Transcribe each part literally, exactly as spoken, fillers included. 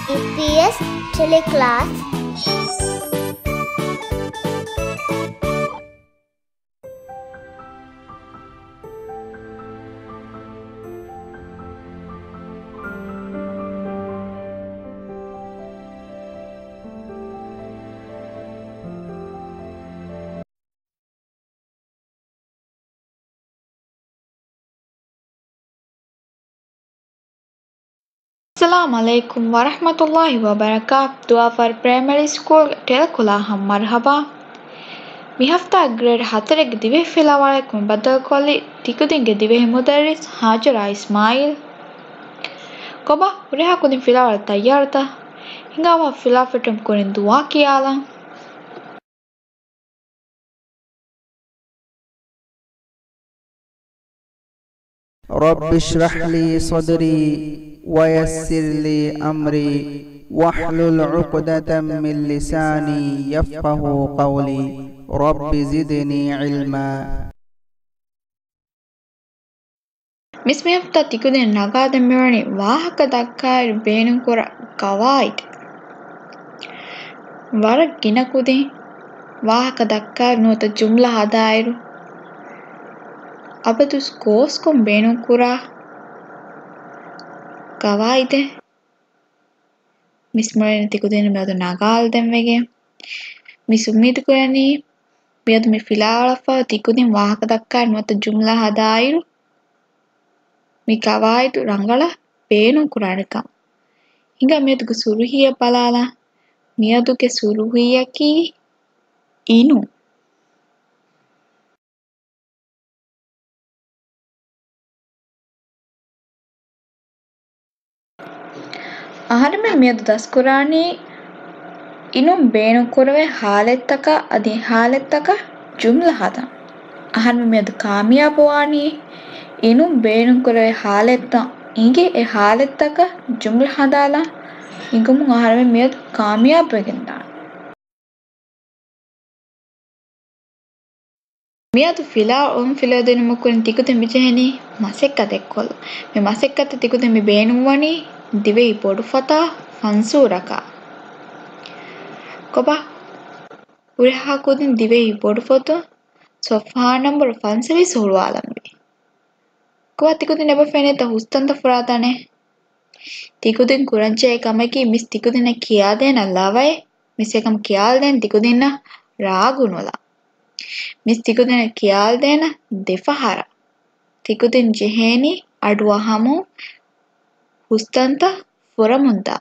އީޕީއެސް ޓެލެކްލާސް. އައްސަލާމު ޢަލައިކުމް ވަރަޙްމަތުﷲި ވަބަރަކާތު. ދުވާފާރު ޕްރައިމަރީ ސްކޫލް ޓެލެކްލާހަށް މަރުޙަބާ. މި ހަފްތާ ގްރޭޑް ހަތަރެއްގެ ދިވެހި ފިލާވަޅަކުން ބައްދަލުކޮށްލީ ތިކުދިންގެ ދިވެހި މުދައްރިސް ހާޖަރާ އިސްމާއީލް. ކޮބާ ހުރިހާ ކުދިން ފިލާވަޅަށް ތައްޔާރުތަ؟ ހިނގާ ވާހަކަ ފިލާފެއްޓުމުގެ ކުރިން ދުޢާ ކިޔާލަން. رب اشرح لي صدري ويسر لي أمري واحلل عقدة من لساني يفقه قولي. رب زدني علما. މިސް މި ހަފްތާ ތިކުދިން ނަގާދެން މިވަނީ ވާހަކަ ދައްކާއިރު ބޭނުންކުރާ ގަވާއިދެއް. ވަރަށް ގިނަ ކުދިން ވާހަކަ ދައްކާއިރު ނުވަތަ ޖުމްލަ ހަދާއިރު އަބަދުވެސް ގޯސްކޮށް ބޭނުންކުރާ ގަވާއިދެއް. މިސް މިވަނީ ތިކުދިން މިއަދު ނަގާލަދެން ވެގެން. މިސް އުއްމީދު ކުރަނީ މިއަދު މި ފިލާވަޅަށްފަހު ތިކުދިން ވާހަކަ ދައްކާއިރު ނުވަތަ ޖުމްލަ ހަދާއިރު މި ގަވާއިދު ރަނގަޅަށް ބޭނުން ކުރާނެ ކަމަށް. ހިނގާ މިއަދުގެ ސުރުޚީއަށް ބަލާލަން. މިއަދުގެ ސުރުޚީއަކީ އިނުން. އަހަރެމެން މިއަދު ދަސްކުރާނީ އިނުން ބޭނުންކުރެވޭ ޙާލަތްތަކާ އަދި އެ ޙާލަތްތަކަށް ޖުމްލަ ހަދަން. އަހަރެމެން މިއަދު ކާމިޔާބުވާނީ އިނުން ބޭނުންކުރެވޭ ޙާލަތްތައް އިނގޭ އެ ޙާލަތްތަކަށް ޖުމްލަ ހަދާލަން އިނގުމުން އަހަރެމެން މިއަދު ކާމިޔާބުވެގެންދާނެ. މިއަދު ފިލާވަޅު ފިލައިދިނުމަށް ކުރިން ތިކުދިން މިޖެހެނީ މަސައްކަތެއްކޮށްލަން. މި މަސައްކަތަށް ތިކުދިން މި ބޭނުންވަނީ ދިވެހި ބޮޑުފަތާ ފަންސޫރަކާ. ކޮބާ ހުރިހާ ކުދިން ދިވެހި ބޮޑުފޮތުން ސޮފްހާ ނަންބަރު ފަންސަވީސް ހުޅުވާލަންވީ. ކޮބާ ތިކުދިން އެބަ ފެނޭތަ ހުސްތަންތައް ފުރާތަނެއް؟ ތިކުދިން ކުރަންޖެހޭ ކަމަކީ މިސް ތިކުދިންނަށް ކިޔާދޭނަން ލަވައެއް. މިސް އެކަމަށް ކިޔާލަދޭން ތިކުދިންނަށް ރާގު ނުލާ. މިސް ތިކުދިންނަށް ކިޔާލަދޭނަން ދެފަހަރަށް. ތިކުދިން ޖެހޭނީ އަޑުއަހަމުން ހުސްތަންތައް ފުރަމުންދާ.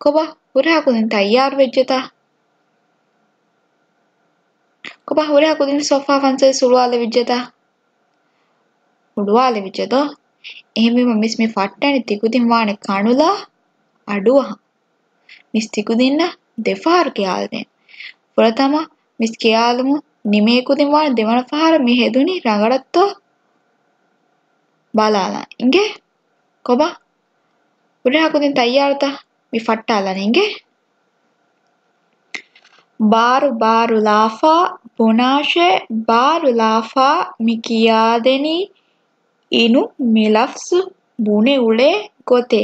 ކޮބާ ހުރިހާ ކުދިން ތައްޔާރު ވެއްޖެތަ؟ ކޮބާ ހުރިހާ ކުދިން ސޮފްހާ ފަންސަވީސް ހުޅުވާލެވިއްޖެތަ؟ ހުޅުވާލެވިއްޖެ ދޯ؟ އެހެންވީމަ މިސް މި ފައްޓަނީ ތިކުދިން ވާނެ ކަނުލާ އަޑުއަހަން. މިސް ތިކުދިންނަށް ދެފަހަރު ކިޔާލަދޭން. ފުރަތަމަ މިސް ކިޔާލުމުން ނިމޭ ކުދިން ވާނެ ދެވަނަ ފަހަރަށް މި ހެދުނީ ރަނގަޅަށްތޯ ބަލާލަން. އިނގޭ؟ ކޮބާ؟ ހުރިހާ ކުދިން ތައްޔާރުތަ؟ މި ފައްޓާލަން އިނގޭ. ބާރު ބާރު ލާފާ ބުނާށޭ، ބާރު ލާފާ މި ކިޔާދެނީ އިނު މި ލަފްޒު ބުނެ އުޅޭ ގޮތޭ.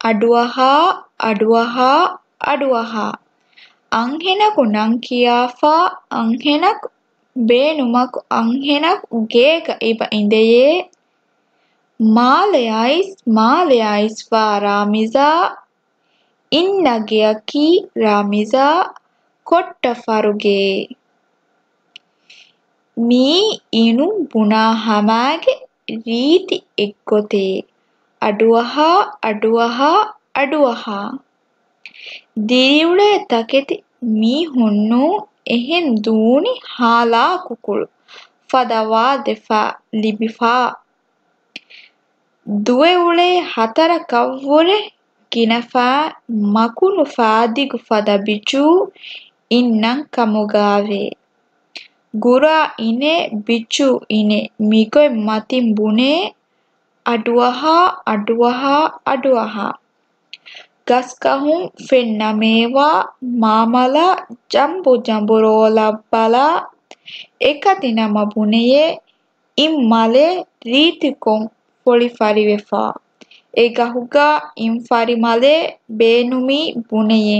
އަޑުއަހާ، އަޑުއަހާ، އަޑުއަހާ. އަންހެނަކު ނަން ކިޔާފާ، އަންހެނަކު ބޭނުމަކު، އަންހެނަކު ގޭގަ އެބަ އިނދެޔޭ. މާލެ އައިސް، މާލެ އައިސްފާ ރާމިޒާ، އިންނަ ގެއަކީ ރާމިޒާ ކޮއްޓަފަރުގެ. މީ އިނު ބުނާ ހަމާގެ ރީތި އެއްގޮތޭ. އަޑުއަހާ، އަޑުއަހާ، އަޑުއަހާ. ދިރިއުޅޭ ތަކެތި މީހުންނޫ އެހެން ދޫނި ހާލާ ކުކުޅު ފަދަ ވާދެފާ ލިބިފާ. ދުވެއުޅޭ ހަތަރަކަށްވުރެ ގިނަފާ މަކުނުފާ ދިގު ފަދަ ބިޗޫ އިންނަން ކަމުގާވޭ. ގުރާ އިނޭ، ބިޗޫ އިނޭ، މިގޮތް މަތިން ބުނޭ، އަޑުއަހާ، އަޑުއަހާ، އަޑުއަހާ. ގަސްގަހުން ފެންނަ މޭވާ، މާމަލާ، ޖަނބު ޖަނބުރޯލަށް ބަލާ، އެކަތި ނަމަ ބުނެޔޭ، އިން މަލެ ރީތިކޮށް ފޮޅި ފަރިވެފާ. އެ ގަހުގަ އިން ފަރިމަލެއް ބޭނުމީ ބުނެޔޭ.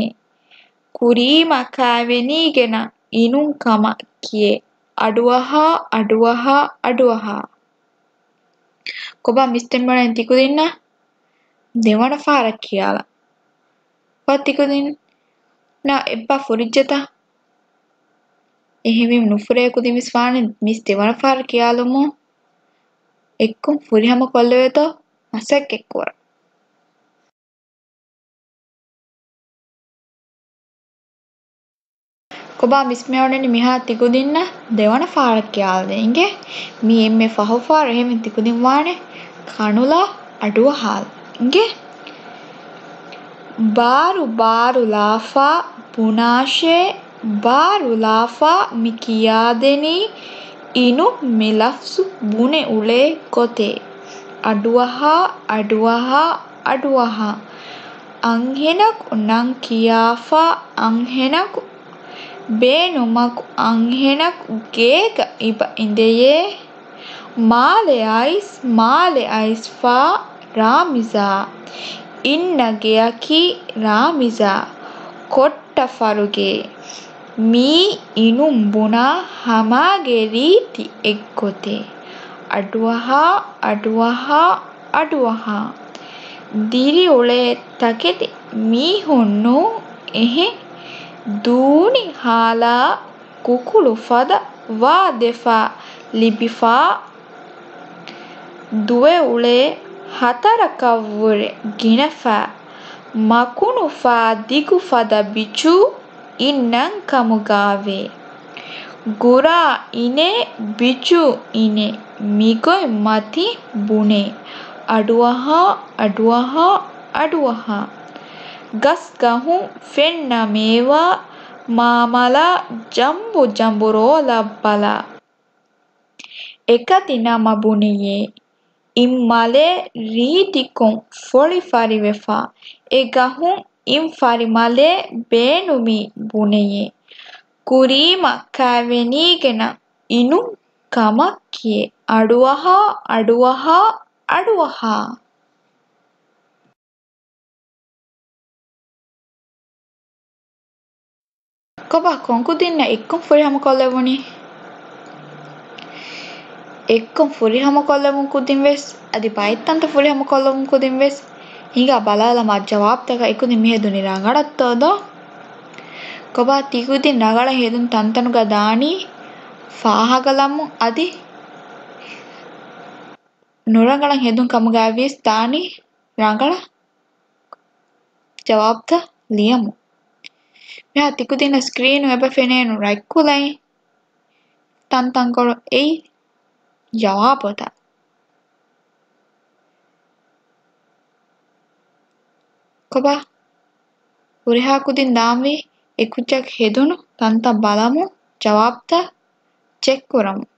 ކުރީމަ ކާވެނީގެނަ އިނުން ކަމަށް ކިޔޭ. އަޑުއަހާ، އަޑުއަހާ، އަޑުއަހާ. ކޮބާ މިސް ދެންމެ އޮންނަނީ ތިކުދިންނަށް ދެވަނަ ފަހަރަށް ކިޔާލަން. ކޮބާ ތިކުދިންނަށް އެއްބަ ފުރިއްޖެތަ؟ އެހެންވީމަ ނުފުރޭ ކުދިން ވެސް ވާނެ މިސް ދެވަނަ ފަހަރަށް ކިޔާލުމުން އެއްކޮށް ފުރިހަމަ ކޮށްލެވޭތޯ މަސައްކަތް ކުރަން. ކޮބާ މިސް މި އޮންނަނީ މިހާ ތިކުދިންނަށް ދެވަނަ ފަހަރަށް ކިޔާލަދޭ އިނގޭ. މީ އެންމެ ފަހު ފަހަރު އެހެންވެ ތިކުދިން ވާނެ ކަނުލާ އަޑުއަހާލަ އިނގޭ. ބާރު ބާރު ލާފާ ބުނާށޭ، ބާރު ލާފާ މި ކިޔާދެނީ އިނު މި ލަފްޒު ބުނެ އުޅޭ ގޮތޭ. އަޑުއަހާ، އަޑުއަހާ، އަޑުއަހާ. އަންހެނަކު ނަން ކިޔާފާ އަންހެނަކު ބޭނުމަކު އަންހެނަކު ގޭގަ އިބަ އިނދެޔޭ. މާލެ އައިސް، މާލެ އައިސްފާ ރާމިޒާ. އިންނަ ގެއަކީ ރާމިޒާ. ކޮއްޓަފަރުގޭ. މީ އިނުން ބުނާ ހަމާގެ ރީތި އެއްގޮތޭ. އަޑުއަހާ، އަޑުއަހާ، އަޑުއަހާ. ދިރިއުޅޭ ތަކެތި މީހުންނޫން އެހެން ދޫނި ހާލާ ކުކުޅު ފަދަ ވާ ދެފާ ލިބިފާ ދުވެ އުޅޭ ހަތަރަކަށްވުރެ ގިނަފާ މަކުނުފާ ދިގު ފަދަ ބިޗު އިންނަން ކަމުގާވޭ. ގުރާ އިނޭ ބިޗު އިނޭ މިގޮތް މަތި ބުނޭ. އަޑުއަހާ، އަޑުއަހާ، އަޑުއަހާ. ގަސްގަހުން ފެންނަ މޭވާ މާމަލާ ޖަނބު ޖަނބު ރޯލަށް ބަލާ. އެކަތި ނަމަ ބުނެޔޭ. އިން މަލެއް ރީތިކޮށް ފޮޅި ފަރިވެފާ. އެ ގަހުން އިން ފަރި މަލެއް ބޭނުމީ ބުނެޔޭ. ކުރީމަ ކާވެނީގެނަ އިނުން ކަމަށް ކިޔޭ. އަޑުއަހާ، އަޑުއަހާ، އަޑުއަހާ. ކޮބާ ކޮން ކުދިންނަށް އެއްކޮން ފުރިހަމަ ކޮށްލެވުނީ؟ އެއްކޮން ފުރިހަމަ ކޮށްލެވުން ކުދިން ވެސް، އަދި ބައެއް ތަންތަން ފުރިހަމަ ކޮށްލެވުން ކުދިން ވެސް، ހިނގާ ބަލާލަމާ ޖަވާބުތަކަށް އެކުދިން މިހެދުނީ ރަނގަޅަށްތޯ ދޯ؟ ކޮބާ ތިކުދިން ރަނގަޅަށް ހެދުން ތަންތަނުގަ ދާނީ ފާހަގަލަމުން އަދި ނުރަނގަޅަށް ހެދުން ކަމުގައިވިޔަސް ދާނީ ރަނގަޅަށް ޖަވާބުތައް ލިޔަމުން. މިހާ ތިކުދިންނަށް ސްކްރީނު އެބަ ފެނޭނު ރަތްކުލައިން ތަންތަންކޮޅު އެއީ ޖަވާބުތައް. ކޮބާ؟ ހުރިހާ ކުދިން ދާންވީ އެކުއްޖާގެ ހެދުނު ތަންތަން ބަލަމުން ޖަވާބުތައް ޗެކްކުރަމުން.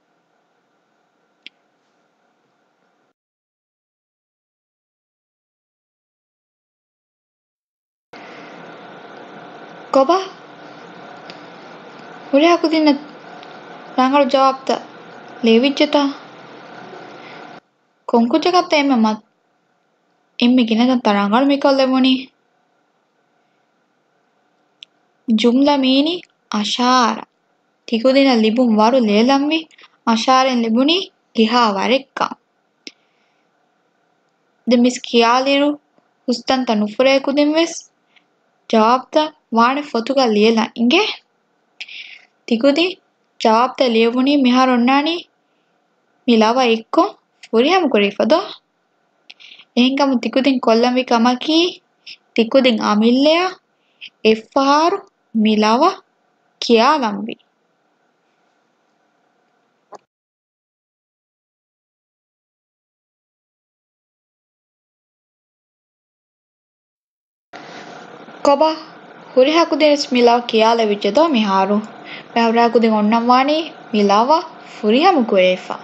ކޮބާ؟ ހުރިހާ ކުދިންނަށް ރަނގަޅު ޖަވާބުތައް ލިޔެވިއްޖެތަ؟ ކޮންކުއްޖަކަށްތަ އެންމެ މަ-، އެންމެ ގިނަ ތަންތަން ރަނގަޅު މިކޮށްލެވުނީ؟ ޖުމްލަ މީނީ އަށާރަ. ތިކުދިންނަށް ލިބުން ވަރު ލިޔެލަންވީ އަށާރައިން ލިބުނީ ކިހާ ވަރެއްކަން. ދެން މިސް ކިޔާލިއިރު ހުސްތަންތަން ނުފުރޭ ކުދިން ވެސް ޖަވާބުތައް ވާނެ ފޮތުގަ ލިޔެލަން އިނގޭ. ތިކުދިން ޖަވާބުތައް ލިޔެވުނީ މިހާރު އޮންނާނީ މި ލަވަ އެއްކޮށް ފުރިހަމަ ކުރެވިފަ ދޯ؟ އެހެންކަމުން ތިކުދިން ކޮށްލަންވީ ކަމަކީ، ތިކުދިން އަމިއްލަޔަށް އެއްފަހާރު މި ލަވަ ކިޔާލަންވީ. ކޮބާ؟ ހުރިހާ ކުދިންވެސް މި ލަވަ ކިޔާލެވިއްޖެ ދޯ މިހާރު؟ މިހާރު ހުރިހާ ކުދިން އޮންނަން ވާނީ މި ލަވަ ފުރިހަމަ ކުރެވިފަ.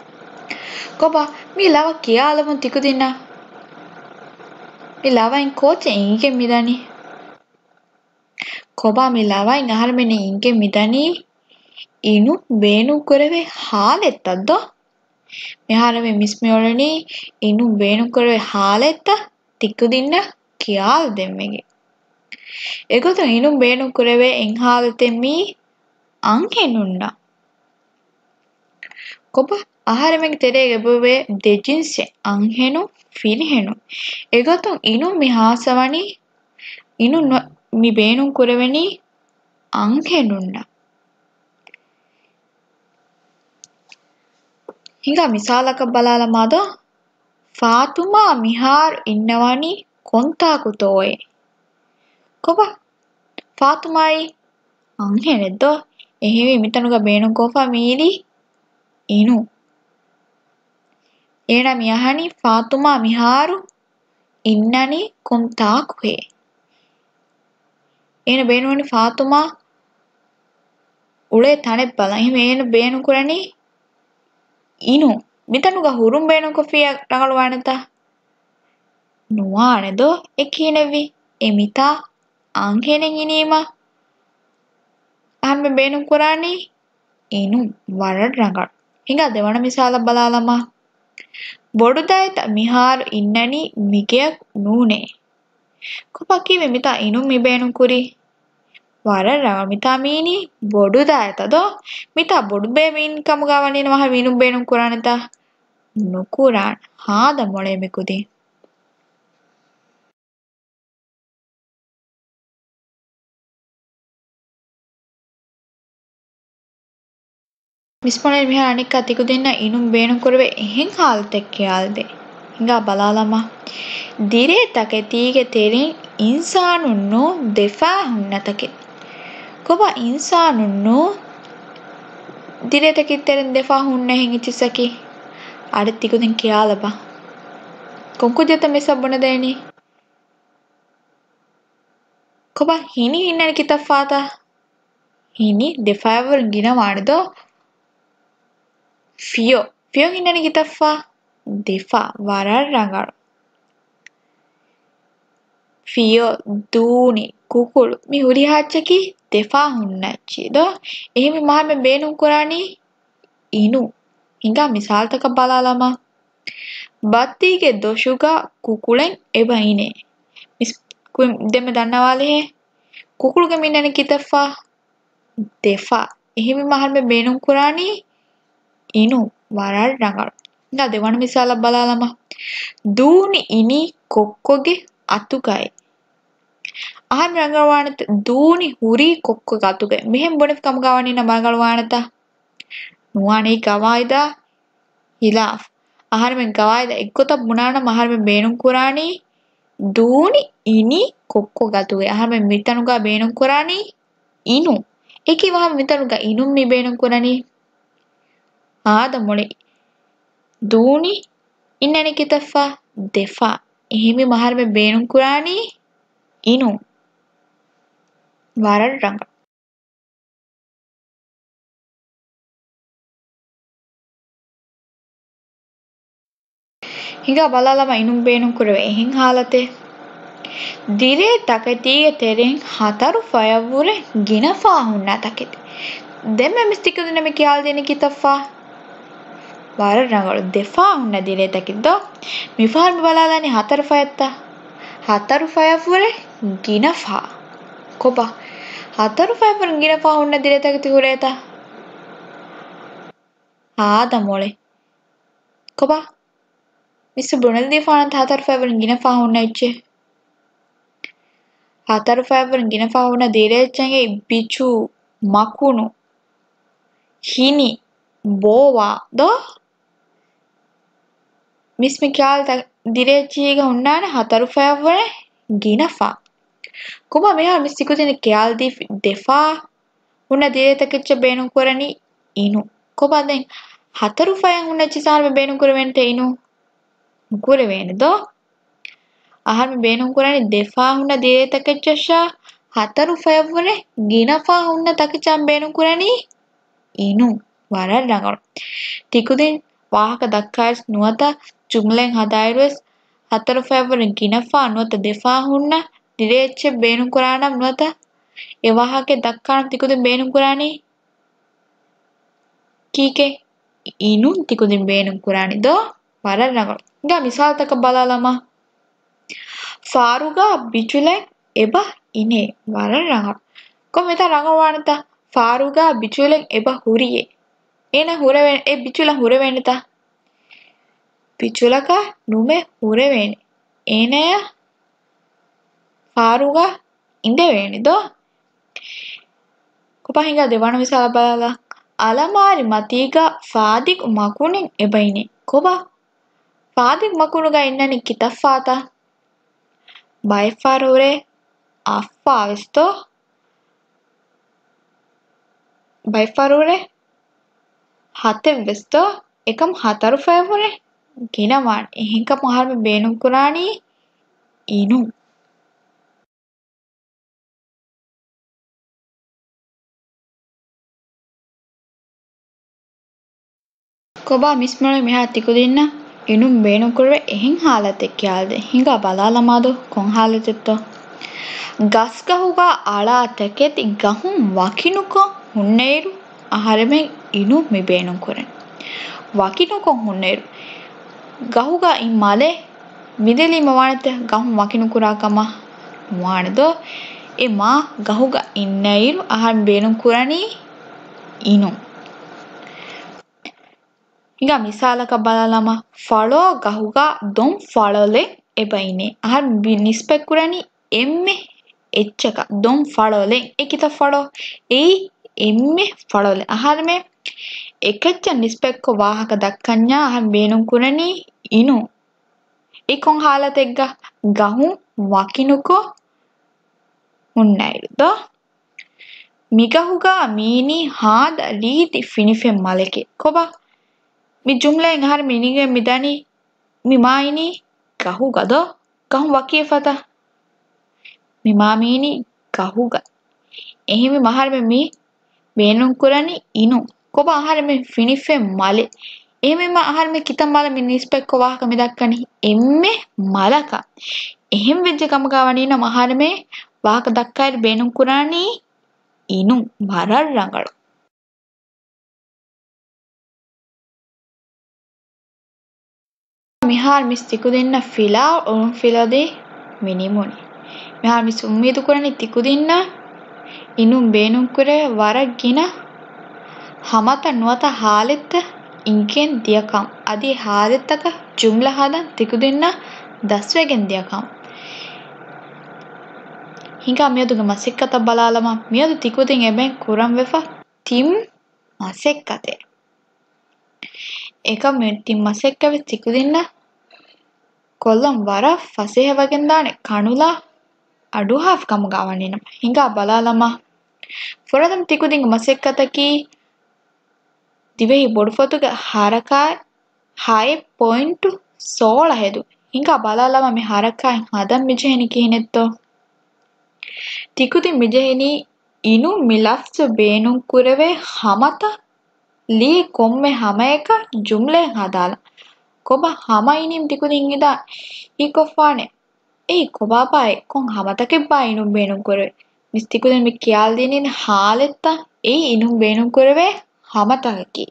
ކޮބާ؟ މި ލަވަ ކިޔާލަމުން ތިކުދިންނަށް މި ލަވައިން ކޯޗެއް އިނގެން މިދަނީ؟ ކޮބާ މި ލަވައިން އަހަރެމެންނަށް އިނގެން މިދަނީ އިނު ބޭނުން ކުރެވޭ ހާލަތްތައް ދޯ؟ މިހާރު މި މިސް މި އުޅެނީ އިނު ބޭނުން ކުރެވޭ ހާލަތްތައް. ތިކުދިންނަށް ކިޔާލަދެންވެގެން. އެގޮތުން އިނުން ބޭނުން ކުރެވޭ އެއް ހާލަތެއް މީ އަންހެނުންނަށް. ކޮބާ އަހަރެމެންގެ ތެރޭގަ އެބައޮތް ދެ ޖިންސެއް، އަންހެނުން، ފިރިހެނުން. އެގޮތުން އިނުން މި ހާސްވަނީ، އިނުން ނު-، މި ބޭނުން ކުރެވެނީ އަންހެނުންނަށް. ހިނގާ މިސާލަކަށް ބަލާލަމާދޯ. ފާތުމާ މިހާރު އިންނަވަނީ ކޮންތާކުތޯއޭ؟ ކޮބާ؟ ފާތުމާއީ އަންހެނެއްދޯ؟ އެހެންވީ މިތަނުގަ ބޭނުންކޮށްފަ މީރީ އިނުން. އޭނާ މި އަހަނީ ފާތުމާ މިހާރު އިންނަނީ ކޮންތާކުހޭ؟ އޭނަ ބޭނުންވަނީ ފާތުމާ އުޅޭ ތަނެއް ބަލަން. އެހެންވެ އޭނަ ބޭނުން ކުރަނީ އިނުން. މިތަނުގަ ހުރުން ބޭނުންކޮށްފިއްޔާ ރަނގަޅުވާނެތަ؟ ނުވާނެ ދޯ؟ އެ ކިހިނެއްވީ؟ އެ މިތާ އަންހެނެއް އިނީމަ އަހަންމެ ބޭނުން ކުރާނީ އިނުން. ވަރަށް ރަނގަޅު. ހިނގާ ދެވަނަ މިސާލަށް ބަލާލަމާ. ބޮޑުދައިތަ މިހާރު އިންނަނީ މިގެޔަށް ނޫނޭ. ކޮބާ ކީއްވެ މިތާ އިނުން މި ބޭނުން ކުރީ؟ ވަރަށް ރަނގަޅު. މިތާ މީނީ ބޮޑުދައިތަ ދޯ؟ މިތާ ބޮޑު ބޭބެއިން ކަމުގަ ވަނީ ނަމަ އަހަރު އިނުން ބޭނުން ކުރާނެތަ؟ ނުކުރާނެ. ހާދަ މޮޅޭ މި ކުދިން. މިސްމޮޅޭ މިހާރު އަނެއްކާ ތިކުދިންނަށް އިނުން ބޭނުން ކުރެވޭ އެހެން ހާލަތެއް ކިޔާލަދޭ. ހިނގާ ބަލާލަމާ. ދިރޭ ތަކެތީގެ ތެރެއިން އިންސާނުން ނޫން ދެފާ ހުންނަ ތަކެތި. ކޮބާ އިންސާނުން ނޫން ދިރޭ ތަކެތި ތެރެއިން ދެފާ ހުންނަ އެހެން އެއްޗިއްސަކީ؟ އަޑެއް ތިކުދިން ކިޔާލަބަ. ކޮންކުއްޖެއްތަ މިސްއަށް ބުނެދޭނީ؟ ކޮބާ ހިނި އިންނަނީ ކިތައް ފާތަ؟ ހިނި ދެ ފަޔަށްވުރެ ގިނަ ވާނެ ދޯ؟ ފިޔޮ. ފިޔޮ އިންނަނީ ކިތައްފާ؟ ދެފާ. ވަރަށް ރަނގަޅު. ފިޔޮ، ދޫނި، ކުކުޅު މި ހުރިހާ އެއްޗަކީ ދެފާ ހުންނަ އެއްޗި ދޯ؟ އެހެންވީމަ އަހަރުމެން ބޭނުން ކުރާނީ އިނުން. ހިނގާ މިސާލުތަކަށް ބަލާލަމާ. ބައްތީގެ ދޮށުގަ ކުކުޅެއް އެބަ އިނޭ. މިސް-، ކު-، ދެންމެ ދަންނަވާލެހޭ. ކުކުޅުގެ މިންނަނީ ކިތައްފާ؟ ދެފާ. އެހެންވީމަ އަހަރުމެން ބޭނުން ކުރާނީ އިނުން. ވަރަށް ރަނގަޅު. ހިނގާ ދެވަނަ މިސާލަށް ބަލާލަމާ. ދޫނި އިނީ ކޮއްކޮގެ އަތުގައި. އަހަރުމެން ރަނގަޅުވާނެތަ؟ ދޫނި ހުރީ ކޮއްކޮގެ އަތުގައި. މިހެން ބުނެފި ކަމުގަ ވަނީ ނަމަ ރަނގަޅުވާނެތަ؟ ނުވާނެ. ގަވާއިދާ ހިލާފް. އަހަރުމެން ގަވާއިދަށް އެއްގޮތަށް ބުނާނަމަ އަހަރުމެން ބޭނުން ކުރާނީ ދޫނި އިނީ ކޮއްކޮގެ އަތުގައި. އަހަރުމެން މިތަނުގަ ބޭނުން ކުރާނީ އިނުން. އެކި ވަހަށް މިތަނުގަ އިނުން މި ބޭނުން ކުރަނީ؟ ހާދަ މޮޅޭ. ދޫނި އިންނަނީ ކިތައްފާ؟ ދެފާ. އެހެންވީމަ އަހަރުމެން ބޭނުން ކުރާނީ އިނުން. ވަރަށް ރަނގަޅު. ހިނގާ ބަލާލަމާ އިނުން ބޭނުން ކުރެވޭ އެހެން ހާލަތެއް. ދިރޭ ތަކެތީގެ ތެރެއިން ހަތަރު ފަޔަށްވުރެ ގިނަ ފާ ހުންނަ ތަކެތި. ދެންމެ މިސް ތިކުދިންނަށް މި ކިޔާލަދޭނީ ކިތައްފާ؟ ވަރަށް ރަނގަޅު. ދެފާ ހުންނަ ދިރޭ ތަކެތި ދޯ؟ މިފަހަރު މި ބަލާލާނީ ހަތަރު ފަޔަށްތަ؟ ހަތަރު ފަޔަށްވުރެ ގިނަ ފާ. ކޮބާ؟ ހަތަރު ފަޔަށްވުރެ ގިނަ ފާ ހުންނަ ދިރޭ ތަކެތި ހުރޭތަ؟ ހާދަ މޮޅޭ. ކޮބާ؟ މިސް ބުނެލަދީފާނަންތަ ހަތަރު ފަޔަށްވުރެ ގިނަ ފާ ހުންނަ އެއްޗެއް؟ ހަތަރު ފަޔަށްވުރެ ގިނަ ފާ ހުންނަ ދިރޭ އެއްޗަށް އެއީ ބިޗު، މަކުނު، ހިނި، ބޯވާ ދޯ؟ މިސް މި ކިޔާލި ތަ-، ދިރޭ އެއްޗިހީގަ ހުންނާނެ ހަތަރު ފަޔަށްވުރެ ގިނަ ފާ. ކޮބާ މިހާރު މިސް ތިކުދިން ކިޔާލަދީފި ދެފާ ހުންނަ ދިރޭ ތަކެއްޗަށް ބޭނުން ކުރަނީ އިނު. ކޮބާ ދެން ހަތަރު ފަޔަށް ހުންނަ އެއްޗިހި ސާރު ބޭނުން ކުރެވޭނެތަ އިނު؟ ނުކުރެވޭނެ ދޯ؟ އަހަރުމެން ބޭނުން ކުރަނީ ދެފާ ހުންނަ ދިރޭ ތަކެއްޗަށާ ހަތަރު ފަޔަށްވުރެ ގިނަ ފާ ހުންނަ ތަކެއްޗާ ބޭނުން ކުރަނީ އިނު. ވަރަށް ރަނގަޅު. ތިކުދިން ވާހަކަ ދައްކާއިރު ނުވަތަ ޖުމްލައެއް ހަދާއިރުވެސް ހަތަރު ފަޔަށްވުރެ ގިނަ ފާ ނުވަތަ ދެފާ ހުންނަ ދިރޭ އެއްޗެއް ބޭނުން ކުރާނަމަ ނުވަތަ އެ ވާހަކައެއް ދައްކާނަމަ ތިކުދިން ބޭނުން ކުރާނީ ކީކޭ؟ އިނުން ތިކުދިން ބޭނުން ކުރާނީ ދޯ؟ ވަރަށް ރަނގަޅު. ހިނގާ މިސާލުތަކަށް ބަލާލަމާ. ފާރުގަ ބިޗުލަން އެބަ އިނޭ. ވަރަށް ރަނގަޅު. ކޮން މިތާ ރަނގަޅުވާނެތަ؟ ފާރުގަ ބިޗުލަން އެބަ ހުރިއޭ. އޭނަ ހުރެވޭ، އެ ބިޗުލަން ހުރެވޭނެތަ؟ ބިޗުލަކަށް ނުމެ ހުރެވޭނެ. އޭނަޔަށް ފާރުގަ އިނދެވޭނެ ދޯ؟ ކޮބާ ހިނގާ ދެވަނަ މިސާލަށް ބަލާލަ. އަލަމާރި މަތީގަ ފާދިގު މަކުނިން އެބަ އިނޭ. ކޮބާ؟ ފާދިގު މަކުނުގަ އިންނަނީ ކިތައް ފާތަ؟ ބައެއް ފާރު ހުރޭ އަށްފާ ވެސް ދޯ؟ ބައެއް ފާރު ހުރޭ ހަތެއް ވެސް ދޯ؟ އެކަމް ހަތަރު ފަޔަށް ހުރެ ގިނަވާނެ. އެހެންކަމުން އަހަރުމެން ބޭނުން ކުރާނީ އިނުން. ކޮބާ މިސްމޮޅި މިހާ ތިކުދިންނަށް އިނުން ބޭނުންކުރެވޭ އެހެން ހާލަތެއް ކިޔާލަދޭ. ހިނގާ ބަލާލަމާދޯ ކޮން ހާލަތެއްތޯ؟ ގަސްގަހުގަ އަޅާ ތަކެތި ގަހުން ވަކިނުކޮށް ހުންނައިރު އަހަރެމެން އިނުން މި ބޭނުންކުރަން. ވަކިނުކޮށް ހުންނައިރު ގަހުގަ އިން މަލެއް ވިދެލީމަ ވާނެތަ ގަހުން ވަކިނުކުރާ ކަމަށް؟ ނުވާނެ ދޯ؟ އެ މާ ގަހުގަ އިންނައިރު އަހަރެން ބޭނުން ކުރަނީ އިނުން. ހިނގާ މިސާލަކަށް ބަލާލަމާ، ފަޅޯ ގަހުގަ ދޮން ފަޅޮލެއް އެބަ އިނޭ. އަހަރެން ނިސްބަތް ކުރަނީ އެންމެ އެއްޗަކަށް ދޮން ފަޅޮލެއް. އެ ކިތައް ފަޅޯ؟ އެއީ އެންމެ ފަޅޮލެއް. އަހަރެމެން އެކައްޗަށް ނިސްބަތްކޮށް ވާހަކަ ދައްކަންޏާ އަހަރެން ބޭނުން ކުރަނީ އިނުން. އެ ކޮން ހާލަތެއްގަ؟ ގަހުން ވަކިނުކޮށް ހުންނައިރު ދޯ؟ މިގަހުގަ މީނީ ހާދަ ރީތި ފިނިފެން މަލެކޭ. ކޮބާ؟ މި ޖުމްލައިން އަހަރެން މިނިގެން މިދަނީ މި މާ އިނީ ގަހުގަ ދޯ؟ ގަހުން ވަކިވެފަތަ؟ މި މާ މީނީ ގަހުގަ. އެހެންވީމަ އަހަރެމެން މި ބޭނުންކުރަނީ އިނުން. ކޮބާ އަހަރެމެން ފިނިފެން މަލެއް. އެހެންވީމަ އަހަރެމެން ކިތައް މަލަށް މި ނިސްބަތްކޮށް ވާހަކަ މި ދައްކަނީ؟ އެންމެ މަލަކަށް. އެހެން ވެއްޖެ ކަމުގަ ވަނީނަމަ އަހަރެމެން ވާހަކަ ދައްކާއިރު ބޭނުންކުރާނީ އިނުން. ވަރަށް ރަނގަޅު. މިހާރު މިސް ތިކުދިންނަށް ފިލާ އުޅުންފިލަދީ މި ނިމުނީ. މިހާރު މިސް އުއްމީދު ކުރަނީ ތިކުދިންނަށް އިނުން ބޭނުންކުރެވޭ ވަރަށް ގިނަ ހަމަތައް ނުވަތަ ހާލަތްތައް އިނގެން ދިޔަކަން. އަދި ހާލަތްތަކަށް ޖުމްލަ ހަދަން ތިކުދިންނަށް ދަސްވެގެން ދިޔަކަން. ހިނގާ މިއަދުގެ މަސައްކަތަށް ބަލާލަމާ، މިއަދު ތިކުދިން އެބައިން ކުރަންވެފަ ތިން މަސައްކަތެއް. އެކަމް މި ތިން މަސައްކަތް ވެސް ތިކުދިންނަށް ކޮށްލަން ވަރަށް ފަސޭހަވެގެންދާނެ ކަނުލާ އަޑުއަހާފި ކަމުގަ ވަނީނަމަ. ހިނގާ ބަލާލަމާ. ފުރަތަމަ ތިކުދިންގެ މަސައްކަތަކީ ދިވެހި ބޮޑުފޮތުގެ ހަރަކާތް ހައެއް ޕޮއިންޓު ސޯޅަ ހެދުން. ހިނގާ ބަލާލަމާ މި ހަރަކާތް ހަދަން މިޖެހެނީ ކިހިނެއްތޯ؟ ތިކުދިން މިޖެހެނީ އިނުން މި ލަފްޒު ބޭނުންކުރެވޭ ހަމަތައް ލިޔެ ކޮންމެ ހަމަޔަކަށް ޖުމްލައެއް ހަދާލަން. ކޮބާ ހަމަ އިނީމަ ތިކުދިން ހިނދާ ހީކޮށްފާނެ؟ އެއީ ކޮބާބާއޭ؟ ކޮން ހަމަތަކެއްބާ އިނުން ބޭނުންކުރެވޭ؟ މިސް ތިކުދިން މި ކިޔާލަދީނީ ހާލަތްތައް އެއީ އިނުން ބޭނުންކުރެވޭ ހަމަތަކަކީ.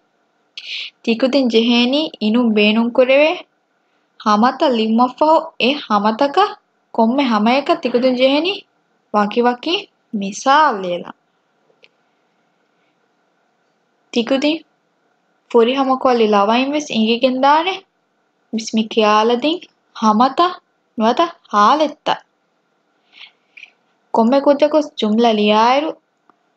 ތިކުދިން ޖެހޭނީ އިނުން ބޭނުންކުރެވޭ ހަމަތައް ލިޔުމަށްފަހު އެ ހަމަތަކަށް ކޮންމެ ހަމަޔަކަށް ތިކުދިން ޖެހޭނީ ވަކިވަކި މިސާލު ލިޔެލަން. ތިކުދިން ފުރިހަމަކޮށްލި ލަވައިން ވެސް އެނގިގެންދާނެ މިސް މި ކިޔާލަދިން ހަމަތައް ނުވަތަ ހާލަތްތައް. ކޮންމެ ކުއްޖަކު ޖުމްލަ ލިޔާއިރު،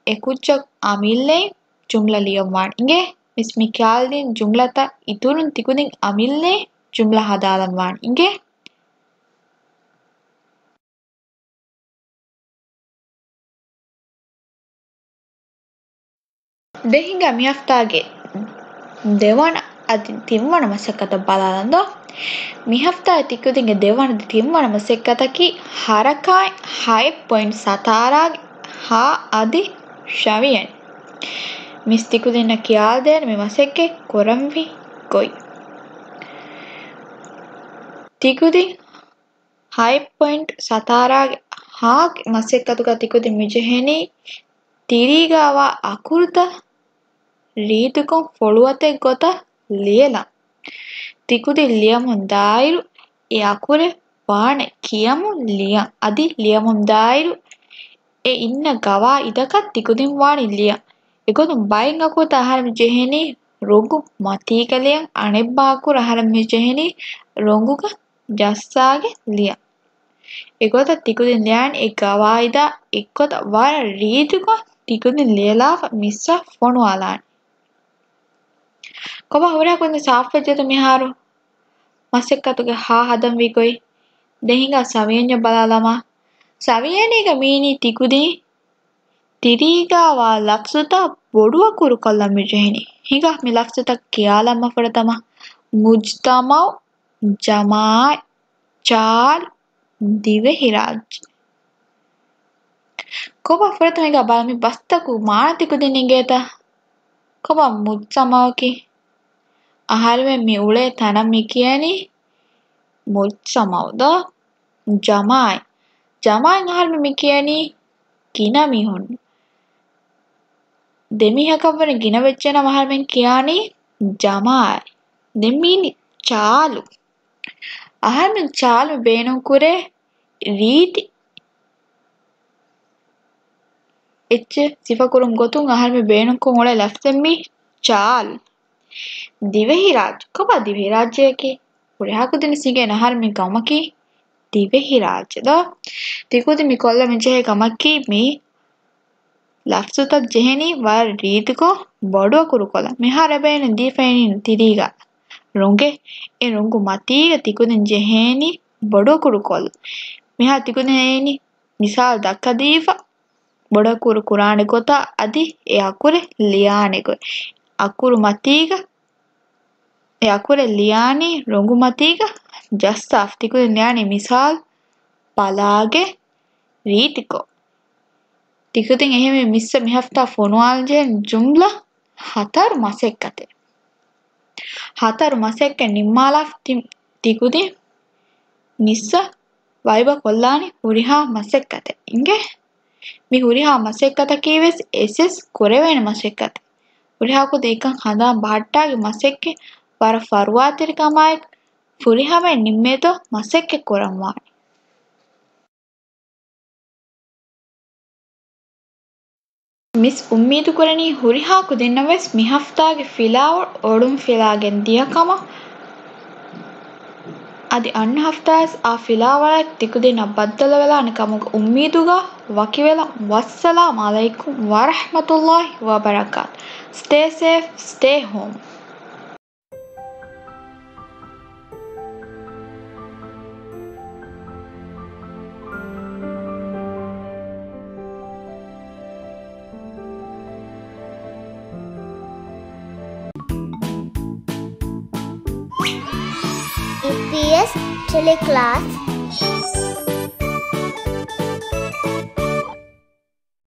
އެ ކުއްޖަށް އަމިއްލައިން ޖުމްލަ ލިޔަން ވާނެ އިނގޭ. މިސް މި ކިޔާލަދިން ޖުމްލަތައް އިތުރުން ތިކުދިން އަމިއްލައިން ޖުމްލަ ހަދާލަން ވާނެ އިނގޭ. ދެ ހިނގާ މި ހަފްތާގެ ދެވަނަ އަދި ތިންވަނަ މަސައްކަތަށް ބަލާލަން ދޯ. މި ހަފްތާގެ ތިކުދިންގެ ދެވަނަ އަދި ތިންވަނަ މަސައްކަތަކީ ހަރަކާތް ހައެއް ޕޮއިންޓް ސަތާރާގެ ހަ އަދި ޝަވިޔަނި. މިސް ތިކުދިންނަށް ކިޔާލަދޭނެ މި މަސައްކަތް ކުރަންވީ ގޮތް. ތިކުދިން ހައެއް ޕޮއިންޓް ސަތާރާގެ ހާގެ މަސައްކަތުގަ ތިކުދިން މިޖެހެނީ ތިރީގަ ވާ އަކުރުތައް ރީތިކޮށް ފޮޅުވަތެއް ގޮތަށް ލިޔެލަން. ތިކުދިން ލިޔަމުން ދާއިރު އެ އަކުރެއް ވާނެ ކިޔަމުން ލިޔަން. އަދި ލިޔަމުންދާއިރު އެ އިންނަ ގަވާއިދަކަށް ތިކުދިން ވާނީ ލިޔަން. އެގޮތުން ބައެއް އަކުރުތައް އަހަރެމެން ޖެހެނީ ރޮނގު މަތީގަ ލިޔަން، އަނެއްބަ އަކުރު އަހަރެމެން ޖެހެނީ ރޮނގުގަ ޖައްސާގެން ލިޔަން. އެގޮތަށް ތިކުދިން ލިޔާނީ އެ ގަވާއިދާ އެއްގޮތަށް ވަރަށް ރީތިކޮށް ތިކުދިން ލިޔެލާފަ މިސްއަށް ފޮނުވާލާނީ. ކޮބާ ހުރިހާ ކުދިން ސާފުވެއްޖެތަ މިހާރު؟ މަސައްކަތުގެ ހާ ހަދަން ވީ ގޮތް. ދެން ހިނގާ ސަވިޔަންޏަށް ބަލާލަމާ. ސަވިޔަނީގަ މީނީ ތިކުދިން ތިރީގާވާ ލަފްޒުތައް ބޮޑުއަކުރުކޮށްލަން މިޖެހެނީ. ހިނގާ މި ލަފްޒުތައް ކިޔާލަމާ ފުރަތަމަ. މުޖްތަމަޢު، ޖަމާޢަތް، ޗާލު، ދިވެހިރާއްޖެ. ކޮބާ ފުރަތަމަ ހިނގާ ބަލަ މި ބަސްތަކުގެ މާނަ ތިކުދިން އިނގޭތަ؟ ކޮބާ މުޖްތަމަޢަކީ؟ އަހަރެމެން މި އުޅޭ ތަނަށް މި ކިޔަނީ މުޖްތަމަޢު ދޯ؟ ޖަމާޢަތް. ޖަމާޢަތް އަހަރެމެން މި ކިޔަނީ ގިނަ މީހުން. ދެމީހަކަށްވުރެ ގިނަ ވެއްޖެނަމަ އަހަރެމެން ކިޔާނީ ޖަމާޢަތް. ދެން މީނީ ޗާލު. އަހަރެމެން ޗާލު ބޭނުންކުރޭ ރީތި އެއްޗެއް ސިފަކުރުމުގެ ގޮތުން އަހަރެމެން ބޭނުންކޮށް އުޅޭ ލަފްޒެއް މީ ޗާލު. ދިވެހިރާއްޖެ. ކޮބާ ދިވެހިރާއްޖެއަކީ؟ ހުރިހާ ކުދިން ސިނގޭ އަހަރެމެން ގައުމަކީ ދިވެހިރާއްޖެ ދޯ؟ ތިކުދިން މި ކޮށްލަމުން ޖެހޭ ކަމަކީ މި ލަފްޒުތައް ޖެހެނީ ވަރަށް ރީތިކޮށް ބޮޑުއަކުރުކޮށްލަން. މިހާރު އެބައިން ދީފައިނީ ތިރީގަ ރޮނގެއް. އެ ރޮނގު މަތީގަ ތިކުދިން ޖެހޭނީ ބޮޑުއަކުރުކޮށްލަން. މިހާރު ތިކުދިން އެއިނީ މިސާލު ދައްކަދީފަ ބޮޑުއަކުރު ކުރާނެ ގޮތާ އަދި އެ އަކުރެއް ލިޔާނެ ގޮތް. އަކުރު މަތީގަ އެ އަކުރެއް ލިޔާނީ ރޮނގު މަތީގަ ޖައްސާފަ. ތިކުދިން ލިޔާނީ މިސާލު ބަލާގެ ރީތިކޮށް. ތިކުދިން އެހެންވެ މިސްއަށް މިހަފްތާ ފޮނުވާލަންޖެހޭ ޖުމްލަ ހަތަރު މަސައްކަތެއް. ހަތަރު މަސައްކަތް ނިންމާލާފަ ތި-، ތިކުދިން މިސްއަށް ވައިބަ ކޮށްލާނީ ހުރިހާ މަސައްކަތެއް. އިނގޭ؟ މި ހުރިހާ މަސައްކަތަކީ ވެސް އެސްއެސް ކުރެވޭނެ މަސައްކަތެއް. ހުރިހާ ކުދިން އެކަން ހަނދާން ބަހައްޓާގެ މަސައްކަތް ވަރަށް ފަރުވާތެރިކަމާއެކު ފުރިހަމައިން ނިންމޭތޯ މަސައްކަތް ކުރަންވާނެ. މިސް އުއްމީދުކުރަނީ ހުރިހާ ކުދިންނަށް ވެސް މި ހަފްތާގެ ފިލާވަޅު އޮޅުން ފިލާގެން ދިޔަ ކަމަށް. އަދި އަންނަ ހަފްތާވެސް އާ ފިލާވަޅަށް ތިކުދިންނަށް ބައްދަލުވެލާނެ ކަމުގެ އުއްމީދުގަ ވަކިވެލަން. ވައްސަލާމް އަލައިކުމް ވަރަޙްމަތުﷲި ވަބަރަކާތު. Stay safe, stay home. އީޕީއެސް ޓެލެކްލާސް.